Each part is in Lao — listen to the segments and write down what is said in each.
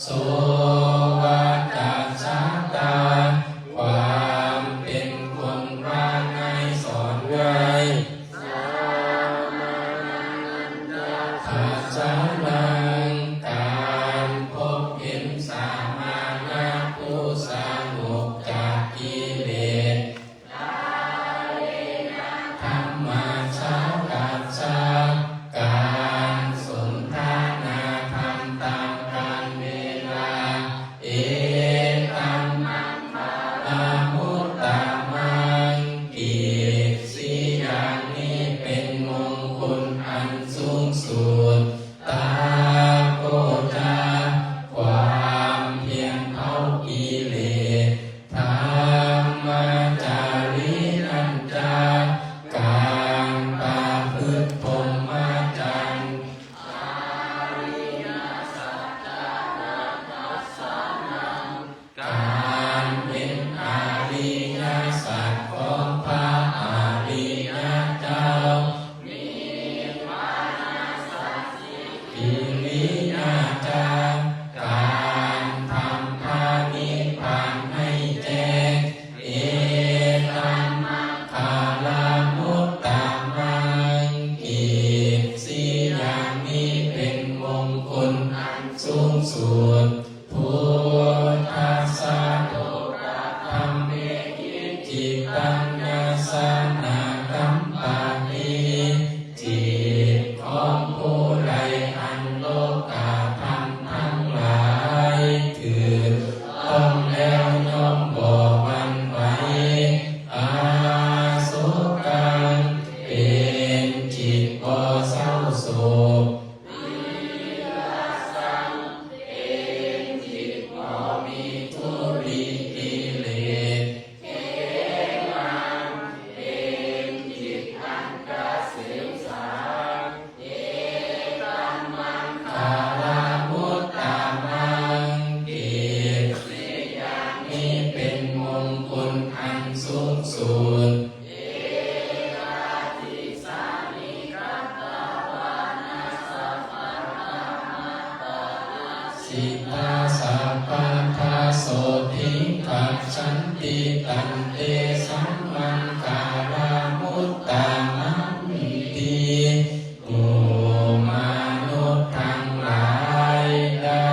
ໂສວາຈາສາຕາ ຄວາມເປັນຄົນວ່າງ່າຍສອນງ່າຍ ສາມານັນຈາ ທັດສະນັງ ການພົບເຫັນ ສາມານະ ຜູ້ສະຫງົບຈາກກິເລດ ກາເລນະ ທຳມະສາກັດສະ ການສົນທະນາທຳຕາມການເວລາ ເອຕັມມັງຄະລາມຸດຕະມັງ ກິດສີ່ຢ່າງນີ້ເປັນມົງຄຸນອັນສູງສຸດ ຕະໂກຈາ ຄວາມພຽນເຜົາກິເລດ ທຳມະຈາລີນັນຈາ ການປະພຶດພົມມະຈັນ ອະລິຍະສັດຈານັດຖະສະນັງ ການເຫັນອະລິຍະສັດຂອງພະອະລິຍະເຈົ້າ ນິບພານະສັດສິ ກິລິຍາຈາ ການທຳພະນິບພານໃຫ້ແຈ້ງ ເອຕັມມັງຄະລາມຸດຕະມັງ ກິດສີ່ຢ່າງນີ້ເປັນມົງຄຸນອັນສູງສຸດ ພຸດທັດສະໂລກະທຳເມຫິ ຈິດຕັງຍາສະນະກັມປະຕິ ຈິດຂອງຜູ້ໃດອັນໂລກະທຳທັງຫຼາຍຖືກຕ້ອງແລ້ວ ຍ່ອມບໍ່ຫວັ່ນໄຫວ ອະໂສກັງ ເປັນຈິດບໍ່ເສົ້າໂສກ ວິລະສັງ ເປັນຈິດບໍ່ມີທຸລີກິເລດ ເຂມະ ເປັນຈິດອັນກະເສມສານ ເອຕັມມັງຄະລາມຸດຕະມັງ ກິດສີ່ຢ່າງນີ້ເປັນມົງຄຸນອັນສູງສຸດ ເອກາທິສານິ ກັດຕະວານະ ສັບພະທຳມະຕານັງ ສິດຖາ ສັບພະທາ ໂສທິງຄັດສັນຕິ ຕັນເຕ ສັງມັງຄະລາມຸດຕະມັນຕິ ໝູ່ມະນຸດທັງຫຼາຍ ໄດ້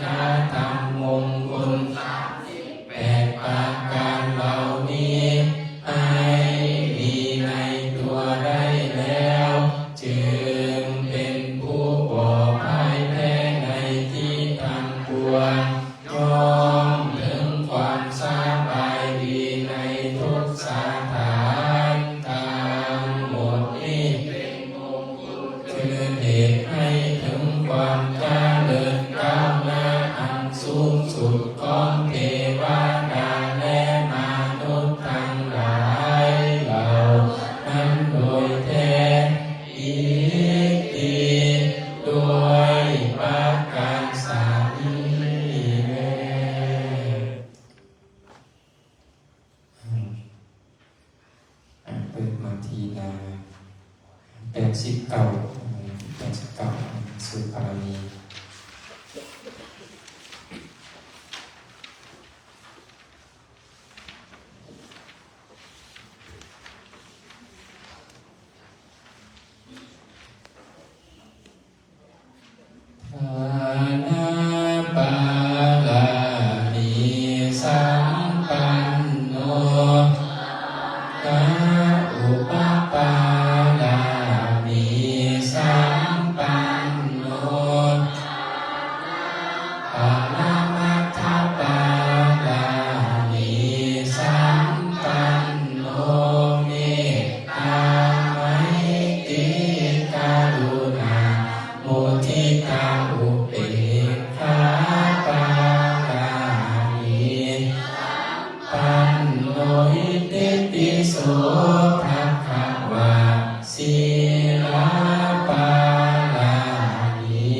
ກະທຳມົງຄຸນສາມສິບແປດປະການເຫຼົ່ານີ້ ໃຫ້ມີໃນຕົວໄດ້ແລ້ວ ຈຶ່ງເປັນຜູ້ບໍ່ພ່າຍແພ້ໃນທີ່ທັງປວງ ຍ່ອມເຖິງຄວາມສະບາຍດີໃນທຸກສະຖານ ທັງໝົດນີ້ເປັນມຸງຄຸນ ຄືເຮັດໃຫ້ເຖິງຄວາມຈະເລີນກ້າວໜ້າອັນສູງສຸດຂອງເທວະດາ ແລະ ມະນຸດທັງຫຼາຍເຫຼົ່ານັ້ນໂດຍແທ້. ອິດທິ ດ້ວຍປະການສາມນີ້ແລ ເປີດມາທີ່ໜ້າແປດສິບເກົ້າ ແປດສິບເກົ້າ ສູດບາລະມີ. ທານະບາລະມີສັມປັນໂນ ທານະອຸປະບາລະມີສັມປັນໂນ ປະລະມັດຖະບາລະມີສັມປັນໂນ ເມດຕາ ໄມຕີ ກະລຸນາ ມຸທິຕາ ອຸເບກຂາ ບາລະມີ ປັນໂນ ອິຕິປິໂສ ພະຄະວາ ສີລາ ບາລະມີ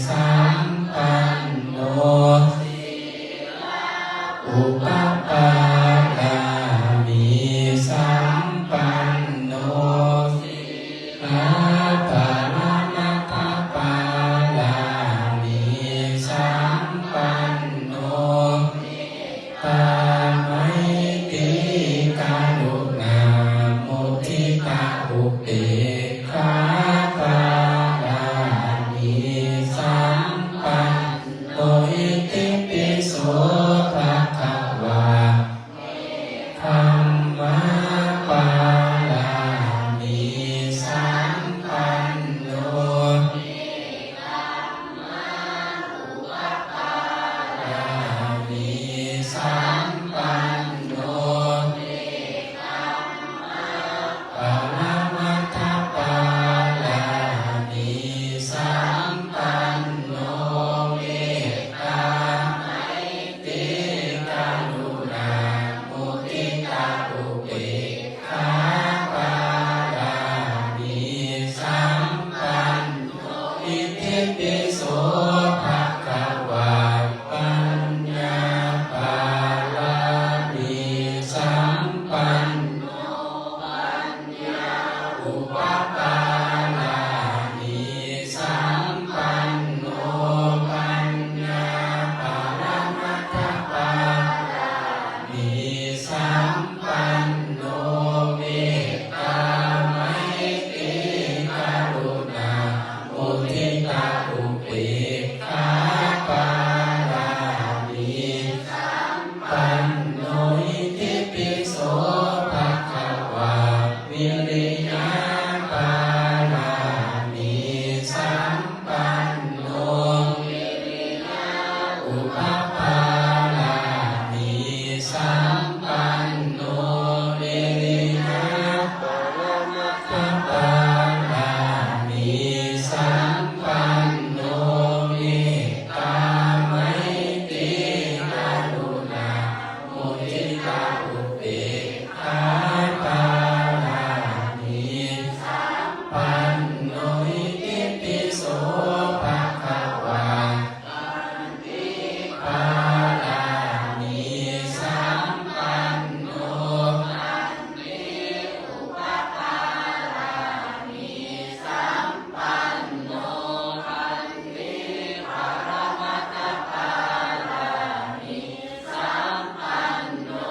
ສຳປັນໂນ ປະປາລາມີສຳປັນໂນ ວິລິຍະປະລະມັດຖະປາລາມີສຳປັນໂນ ເມດຕາໄມຕີກະລຸນາ ມຸທິຕາອຸເບກຂາປາລາມີສຳປັນໂນ ອິຕິປິໂສພະຄະວາ ປາລາມີສຳປັນໂນ ປັນໂນ ອິຕິປິໂສພະຄະວາ ທິດຖານະປາລາມີສຳປັນໂນ ອະທິດຖານະປາລາມີສຳປັນໂນ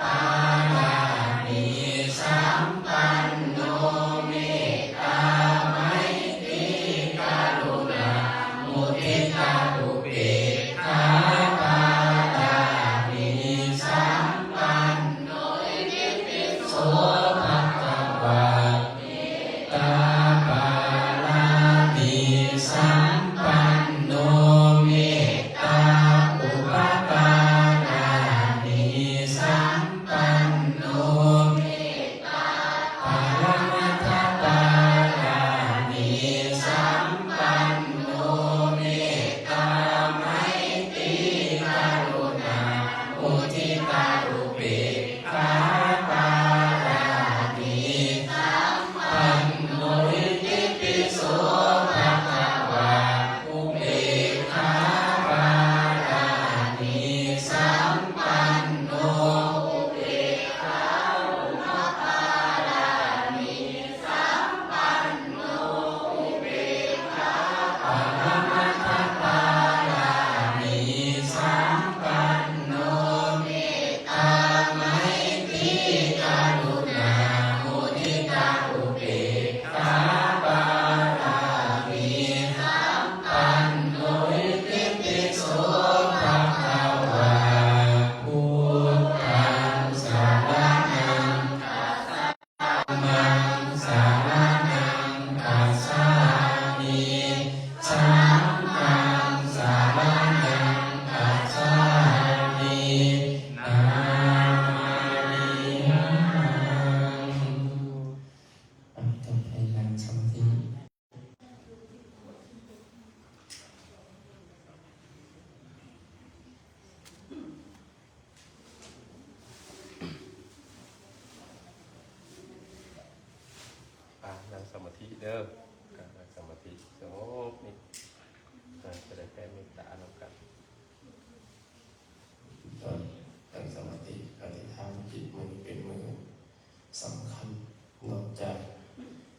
ປາລາມີສຳປັນໂນ ເມດຕາໄມຕີກະລຸນາ ມຸທິຕາອຸເບກຂາ ປາລາມີສຳປັນໂນ ອິຕິປິໂສພະຄະວາ ຕາບາລາມີສຳປັນໂນ ເມດຕາອຸປະປາລາມີສຳປັນໂນ ເມດຕາປະລະມັດຖະປາລາມີສຳປັນໂນ ເມດຕາໄມຕີກະລຸນາ ມຸທິຕາອຸເບກ ຂາປາລາມີສຳປັນໂນ ອິຕິປິໂສພະຄະວາ ອຸເບກຂາປາລາມີສຳປັນໂນ ອຸເບກຂາອຸປະປາລາມີສຳປັນໂນ ອຸເບກຂາປະລະມັດຖະປາລາມີສຳປັນໂນ ເມດ ຕາໄມຕີກະລຸນາ ມຸທິຕາອຸເບກຂາປາລາມີສຳປັນໂນ ອິຕິປິໂສພະຄະວາ ພຸດທັງສະລະນັງ ຄັດສະ ມາ ສະລະນັງ ຄັດສາມິ ສັງຄັງ ສະລະນັງ ຄັດສາມິ ນາມາມິຫັງ ຕັ້ງໃຈນັ່ງສະມາທິ. ອ່າ ນັ່ງສະມາທິເດີ ການນັ່ງສະມາທິສະຫງົບນີ້ ເຮົາຈະໄດ້ແຜ່ເມດຕານຳກັນ. ຕອນນັ່ງສະມາທິ ອະທິຖານຈິດ ມື້ນີ້ເປັນມື້ສຳຄັນ ນອກຈາກ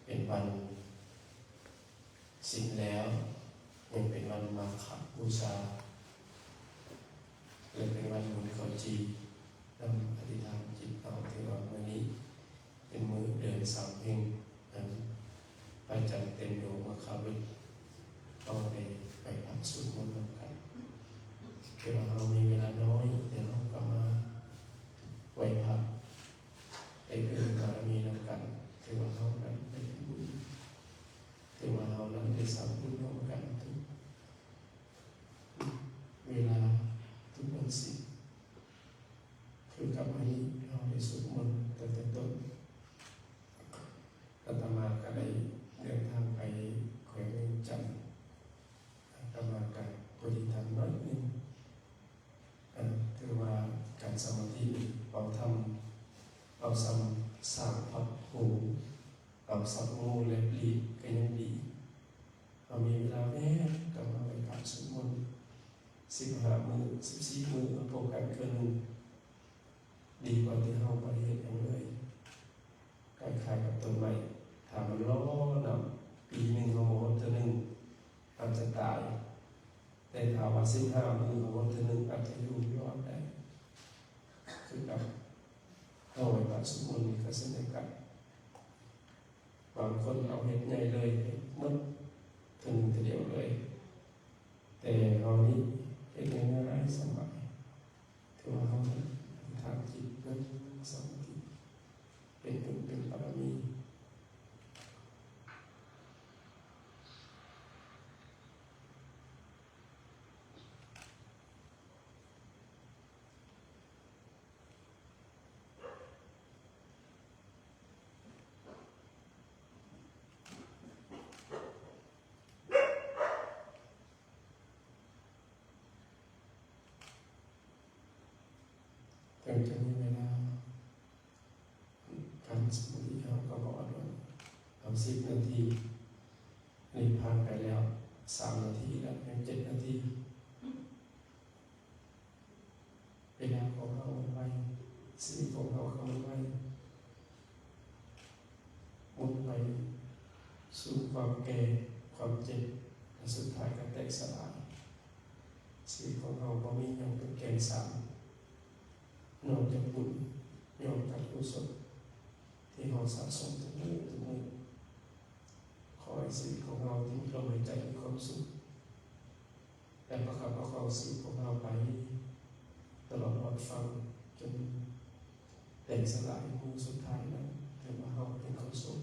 ເປັນວັນ ສິນແລ້ວ ຍັງເປັນວັນມາຄະບູຊາ ແລະ ເປັນວັນບຸນເຂົ້າຈີນ ນຳອະທິຖານຈິດເອົາ ຖືວ່າມື້ນີ້ເປັນມື້ເດືອນສາມເພັງ ອັນພະຈັນເຕັມດວງມາຄະເວັດ ຕ້ອງໄດ້ໄຫວ້ພະສວດມົນນຳກັນ. ຖືວ່າເຮົາມີເວລານ້ອຍ ແຕ່ເຮົາກໍມາໄຫວ້ພະ ໄດ້ເພີ່ມບາລະມີນຳກັນ ຖືວ່າເຮົານັ້ນໄດ້ເຮັດບຸນ ຖືວ່າເຮົານັ້ນໄດ້ສ້າງບຸນຮ່ວມກັນທຸກເວລາ ທຸກວັນສິນ. ຄືກັບມື້ນີ້ເຮົາໄດ້ສວດມົນຕັ້ງແຕ່ຕົ້ນ ອາດຕະມ ສຳ ສ້າງພັກໂຮມ ເອົາສັກໂງ່ແລບລີດກໍຍັງດີ. ເຮົາມີເວລາແວບກັບມາໄຫວ້ພະສວດມົນ ສິບຫ້າມື້ ສິບສີ່ມື້ ເຮົາພົບກັນເທື່ອໜຶ່ງ ດີກວ່າທີ່ເຮົາບໍ່ໄດ້ເຮັດຫຍັງເລີຍ. ຄ້າຍໆກັບຕົ້ນໄມ້ ຖ້າມັນລໍນ້ຳ ປີໜຶ່ງເຮົາມາຫົດເທື່ອໜຶ່ງ ອາດຈະຕາຍ. ແຕ່ຖ້າວ່າສິບຫ້າມື້ເຮົາຫົດເທື່ອໜຶ່ງ ອາດຈະຢູ່ລອດໄດ້. ຄືກັບເຮົາໄຫວ້ພະສວດມົນນີ້ກໍເຊັ່ນດຽວກັນ. ບາງຄົນເອົາເຮັດໃຫຍ່ເລີຍ ເຮັດໝົດເທື່ອໜຶ່ງເທື່ອດຽວເລີຍ. ແຕ່ເຮົານີ້ເຮັດງ່າຍໆ ສະບາຍ. ຖືວ່າເຮົາອະທິຖານຈິດ ນັ່ງສະມາທິ ເປັນບຸນເປັນບາລະມີ. ເຖິງຈະມີເວລາ ການສະມາທິເຮົາກໍບໍ່ອະດົນ ເອົາສິບນາທີ ນີ້ຜ່ານໄປແລ້ວສາມນາທີ ແລ້ວຍັງເຈັດນາທີ. ເວລາຂອງເຮົາມັນໄວ ຊີວິດຂອງເຮົາກໍມັນໄວ ໝຸນໄປສູ່ຄວາມແກ່ ຄວາມເຈັບ ແລະ ສຸດທ້າຍກໍແຕກສະຫຼາຍ. ຊີວິດຂອງເຮົາບໍ່ມີຫຍັງເປັນແກ່ນສານ ນອກຈາກບຸນ ນອກຈາກກຸສົນ ທີ່ເຮົາສະສົມທຸກມື້ທຸກມື້. ຂໍໃຫ້ຊີວິດຂອງເຮົາທີ່ມີລົມຫາຍໃຈມີຄວາມສຸກ ແລະ ປະຄັບປະຄອງຊີວິດຂອງເຮົາໄປຕະຫຼອດຮອດຝັ່ງ ຈົນແຕກສະຫຼາຍມື້ສຸດທ້າຍນັ້ນ ຖືວ່າເຮົາເປັນຄົນໂຊກ